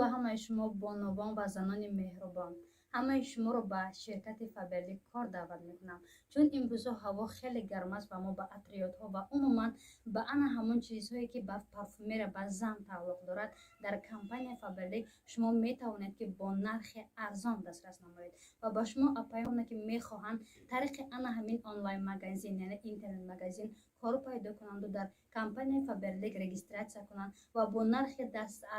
Ба ҳамаи шумо бонувон ва занони меҳрубон, ҳамаи шуморо ба ширкати Фаберлик кор даъват мекунам, чун имрӯзҳо ҳаво хеле гарм аст ва мо ба атриётҳо ва умуман ба ана ҳамон чизҳое, ки ба парфюмерия, ба зан тааллуқ дорад, дар компания Фаберлик шумо метавонед, ки бо нархи арзон дастрас намоед. Ва ба шумо апайоне, ки мехоҳанд тариқи ана ҳамин онлайн магазин, яъне интернет магазин кор пайдо кунанду дар компанияи Фаберлик регистрация кунанд ва бо нархи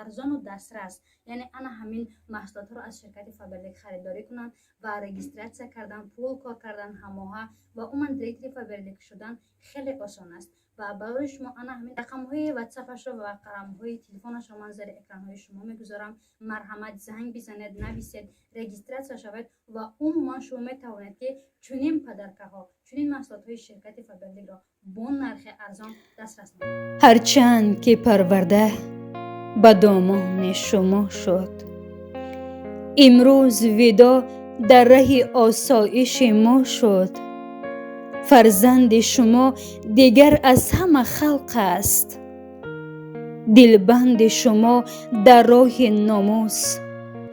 арзону дастрас, яъне ана ҳамин маҳсулотҳоро аз ширкати Фаберлик харидорӣ кунанд ва регистрация кардан, пул кор кардан ҳамоҳа ва умуман директори Фаберлик шудан хеле осон аст. Ва барои шумо ана ҳамин рақамҳои ватсапашро ва рақамҳои телефонашро ман зери экранҳои шумо мегузорам. Марҳамат, занг бизанед, нависед, регистрация шавед ва умуман шумо метавонед, ки чунин подаркаҳо, чунин маҳсулотҳои ширкати Фаберликро бо нархи арзон дастрас намоед. Ҳарчанд ки парварда ба домони шумо шуд, имрӯз видоъ дар раҳи осоиши мо шуд. Фарзанди шумо дигар аз ҳама халқ аст, дилбанди шумо дар роҳи номус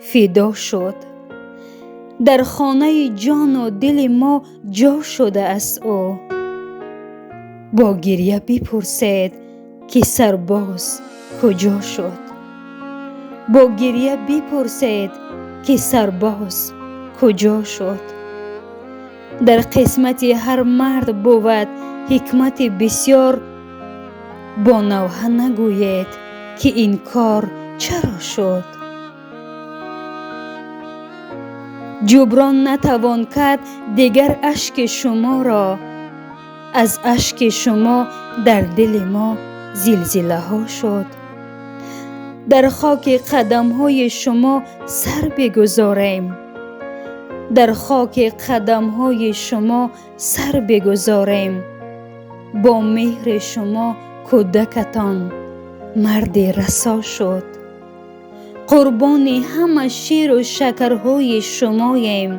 фидо шуд. Дар хонаи ҷону дили мо ҷо шудааст ӯ. Бо гирья бипурсед, ки сарбоз куҷо шуд. Бо гирья бипурсед, ки сарбоз куҷо шуд. Дар қисмати ҳар мард бувад ҳикмати бисёр. Бо навҳа нагӯед, ки ин кор чаро шуд. Ҷуброн натавон кард дигар ашки шуморо. Аз ашки шумо дар дили мо зилзилаҳо шуд. Дар хоки қадамҳои шумо сар бигузорем. Дар хоки қадамҳои шумо сар бигузорем. Бо меҳри шумо кӯдакатон марди расо шуд. Қурбони ҳама ширу шакарҳои шумоем.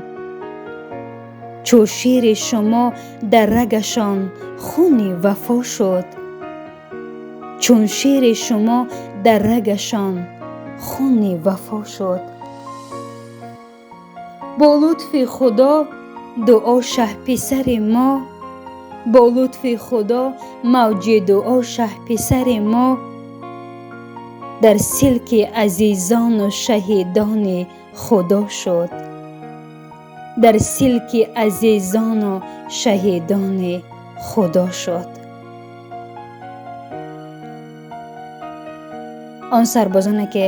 Чу шири шумо дар рагашон хуни вафо шуд. Чун шири шумо дар рагашон хуни вафо шуд. Бо лутфи Худо дуо шаҳписари мо, бо лутфи Худо мавҷи дуо шаҳписари мо дар силки азизону шаҳидони Худо шуд. Дар силки азизону шаҳидони Худо шуд. Он сарбозоне, ки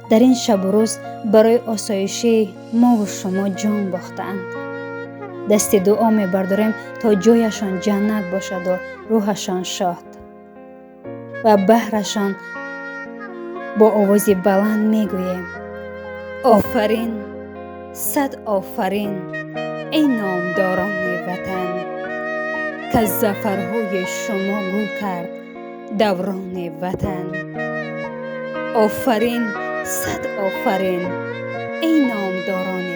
дар ин шабу рӯз барои осоиши мову шумо ҷон бохтаанд, дасти дуо мебардорем, то ҷояшон ҷаннат бошаду рӯҳашон шод, ва баҳрашон бо овози баланд мегӯем: офарин, сад офарин, эй номдорони ватан, каз зафарҳои шумо гул кард даврони ватан. Офарин, сад офарин, эй номдорони